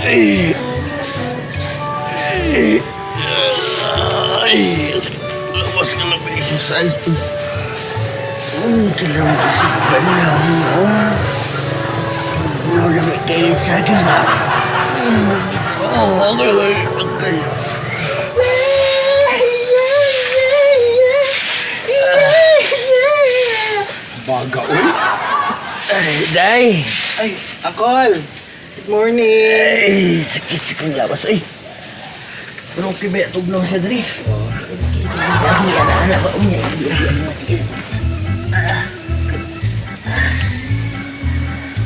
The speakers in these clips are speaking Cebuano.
Ay. Ay. Ay. Lawas ka lang exercise. Kailangan kasi panahon. No, lamig kayo sa akin ba? Oh, okay. Baga, uy. Ay, Day! Ay, Uncle! Good morning! Ay, sakit sa kong lawas, ay. Pero okay ba tugnaw sa diri? Lagi, anak-anak ba? Unya, hindi, hindi, hindi,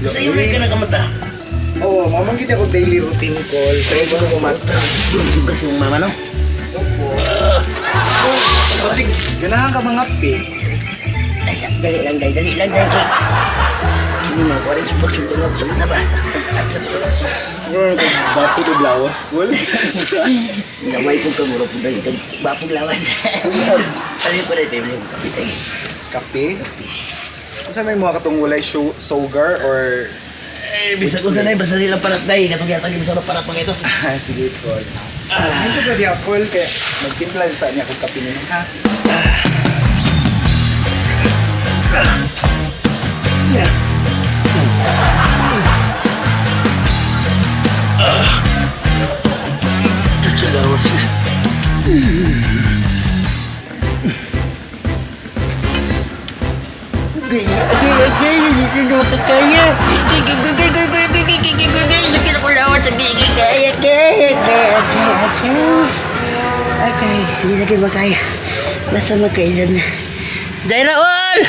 Sa iyo rin ka nakamata. Oo, oh, mamang kita ko daily routine call. Pero ko kumata. Yung kasi mong mama, no? Opo. Kasi ganahan ka mga pe. Ay, dali lang, day, dali lang, day. Kini mo, ko rin subak-subak ako sa mga ba? Asa ba? Bro, bato to lawas school. Gamay ko ka, mura po dali. Bapog lawas. Ano pa rin, tayo yung kapit, ay. Kape? Unsa may mga katong walay sugar or Eh, bisa ko sanay, basta nilang parat, day. Katong yata, mo sa parat mga ito. Sige, call. Hindi ko sa diya call kaya magtimpla sa niya kung kape niyo ha. Sa lawas. Agay, agay, agay, hindi na makakaya. Agay, agay, agay, agay, agay, agay, agay, agay, sakit ako lawas. Agay, agay, agay, agay, agay, agay, agay. Agay, hindi na kayo makaya. Basta magkailan na. Day Raul!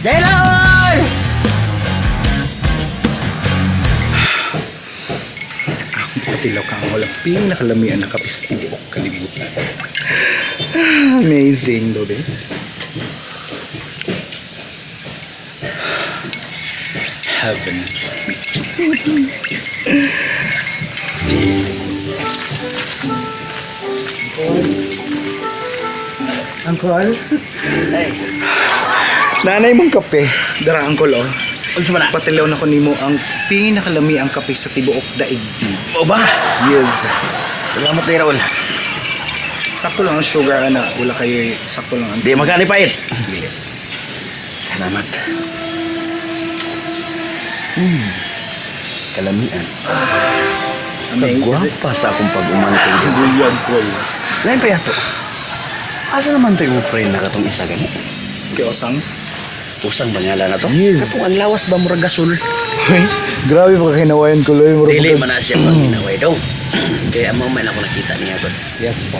Day Raul! Akong patilaw ka ang walang pinakalamian na kape sa tibuok kalibutan. Amazing, dobe. Heaven. Uncle? Ay, Nanay mong kape. Dara, Uncle, oh. unsa man na? Patilaw na ko nimo ang pinakalami ang kape sa tibuok daigdig. O ba? Yes. Salamat, Day Raul. Sakto lang ang sugar, ana. Wala kayo, sakto lang ang. Di makalipait. Yes. Salamat. Kalamian. Amazing. Kagwapa sa akong pag-umangkong din. Buyag ko. Lain pa yato. Asa naman to yung friend na katong isa gani? Si Osang? Usang bangala na to? Yes. Katong ang lawas ba murag gasol? Grabe pa kinawayan ko, Loy. Mura Dili pa man na siya panginaway dong. Kaya mo man ako nakita niya god. Yes po.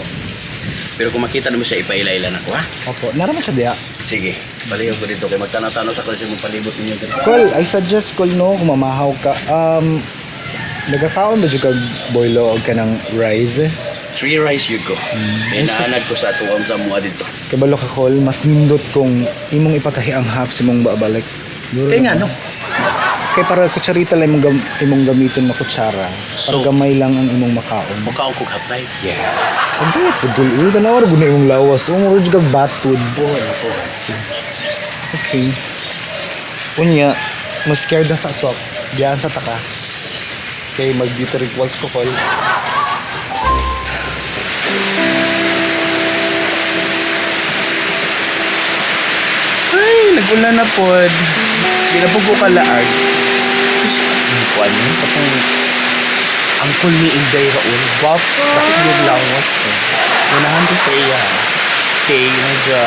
Pero kung makita namo siya, ipaila-ila na ko ha. Opo. Naraman siya diya. Sige, baliw ko dito kay magtanaw-tanaw sa kasi mong palibot ninyo dito. Col, I suggest call no, kung mamahaw ka. Nagakaon ba dyan kag boilo o ka ng rice? Three rice yun ko. Kaya naanad ko sa tuwang sa mua dito. Kabalo ka call, mas nindot kung imong ipatahi ang half sa imong babalik. Kaya nga no. Kay para kutsarita lang imong gamiton na kutsara. Para So- gamay lang ang imong makaon. Mukha ko hapay. Yes. Ang dayat ko dul. Uy, tanaw ra gud na imong lawas. Umuro jud kag batud. Buhay ako. Okay. Unya, mas scared na sa sok. Diyan sa taka. Kay mag beauty rituals ko call. Ay, nag-ulan na pod. Di na po ko kalaag. Tapos, ang kuwan yun, katong angkol ni Inday Raul. Guwap, bakit yung lawas ko? Unahan ko sa iya. Kay, nag siya.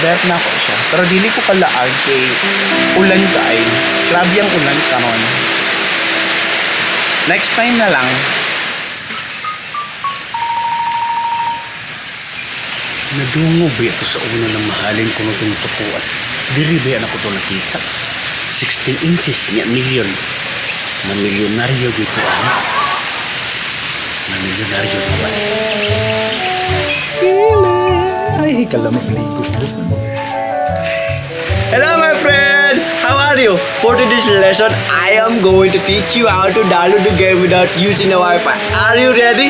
Bet na ako siya. Pero dili ko kalaag kay ulan kay. Grabe ang ulan karon. Next time na lang. Nadungo ba ito sa una ng mahalin ko nung tinutukuan? Diri ba yan ako ito nakita? 16 inches niya, million. Na milyonaryo dito ano? Na milyonaryo ba? Ay, kalamig ligo. Hello, my friend! How are you? For today's lesson, I am going to teach you how to download the game without using a Wi-Fi. Are you ready?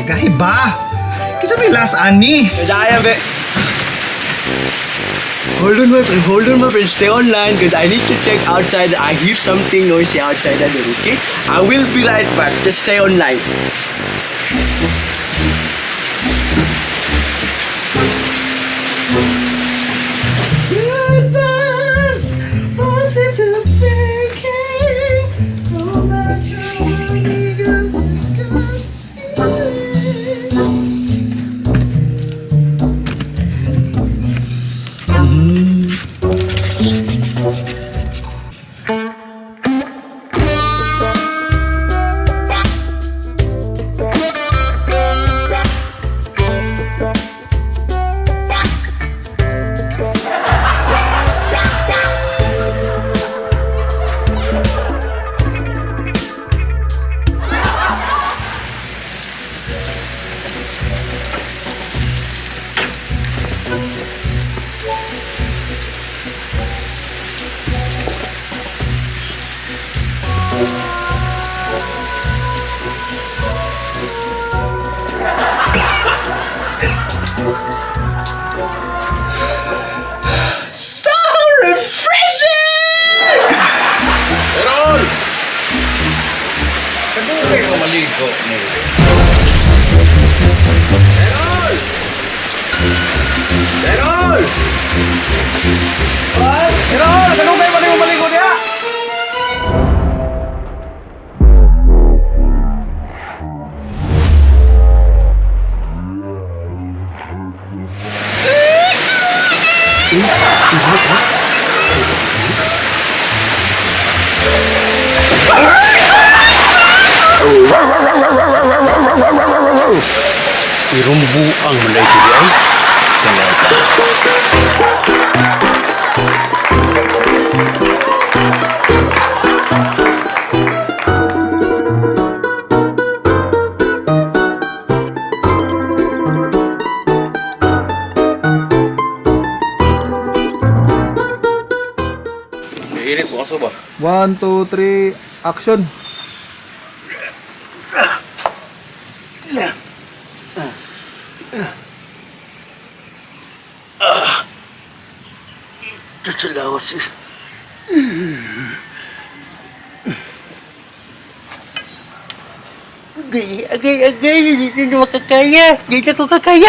Gahi ba? Kisa may last ani. Because I am Hold on, my friend. Hold on, my friend. Stay online because I need to check outside. I hear something noisy outside the door, okay? I will be right back. Just stay online. Goodbyes, positive thinking. No matter what we got, this good feeling. So refreshing! Erol! Kadugay ko maligo ni. Erol! Erol! Erol! Kadugay pa mo maligo diha! Irumbuang man ito di ay. Talaga. Iinit mo kaso ba? 1, 2, 3, action! Ito sa lawas eh. Agay, agay, agay, hindi na makakaya. Hindi na ko kakaya.